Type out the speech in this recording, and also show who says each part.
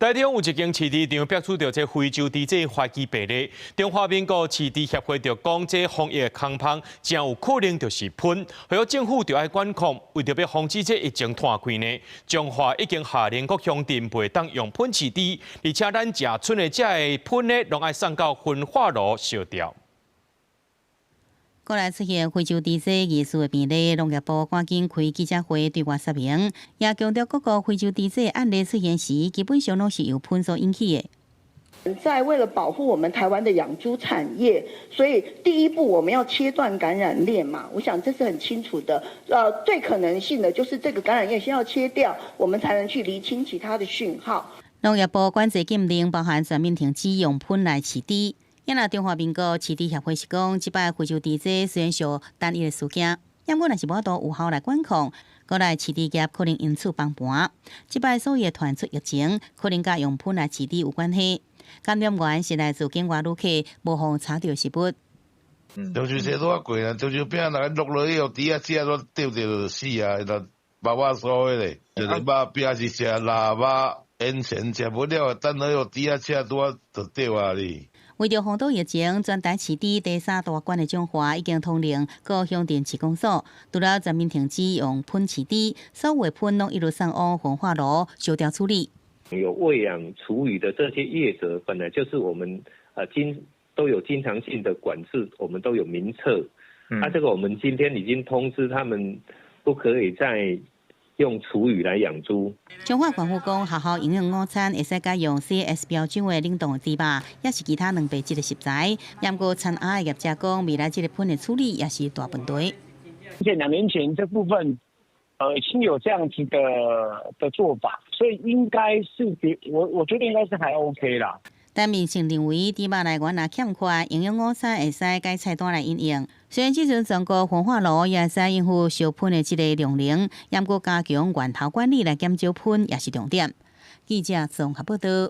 Speaker 1: 台中有一間飼豬場爆出著這非洲豬瘟懷疑病例，中華民國飼豬協會就講，這防疫的空縫誠有可能就是噴，所以政府就愛管控，為著欲防止這疫情湠開呢，彰化已經下令各鄉鎮袂當用噴飼豬，而且咱食賰的這个噴呢，攏愛送到焚化爐燒掉。
Speaker 2: 國內出現非洲豬瘟疑似的病例，農業部趕緊開記者會對外說明，也強調各國非洲豬瘟案例出現時，基本上攏是由噴所引起的。
Speaker 3: 在為了保護我們台灣的養豬產業，所以第一步我們要切斷感染鏈嘛。我想這是很清楚的。最可能性的就是這個感染鏈先要切掉，我們才能去釐清其他的訊號。
Speaker 2: 農業部管制禁令包含全面停止用噴來飼豬。若中華民國飼豬協會是講，這擺非洲豬瘟雖然屬單一的事件，毋過若是無法度有效來管控，國內飼豬業可能因此崩盤。這擺所謂傳出疫情，可能佮用噴來飼豬有關係。感染源是來自境外旅客無予查著食物。
Speaker 4: 就是這拄仔過啦，就是餅若落落以後，豬仔食都著著就死啊，就肉肉酥的咧，就是肉餅是食臘肉，煙腸食不了，等落予豬仔食拄仔就著啊哩。
Speaker 2: 為著防堵疫情，全台飼豬第三大縣的彰化已經通令各鄉鎮市公所，除了全面停止用噴飼豬，所有噴攏一律送往焚化爐燒掉處理。
Speaker 5: 有餵養廚餘的這些業者，本來就是我們啊經都有經常性的管制，我們都有名冊。啊，這個我們今天已經通知他們，不可以再用廚餘來養豬。
Speaker 2: 彰化縣府講，學校營養午餐會使改用 CAS 標準的冷凍豬肉，抑是其他蛋白質的食材。毋過田鴨的業者講，未來這個噴的處理也是大問題。
Speaker 6: 而且2年前這部分，已經有這樣子的做法，所以應該是比我覺得應該是還 OK 啦。
Speaker 2: 但民眾認為，豬肉來源若欠缺，營養午餐會使改菜單來飲用。雖然這陣全國焚化爐也會使應付燒噴的這個量能，毋過加強源頭管理來減少噴也是重點。記者綜合報道。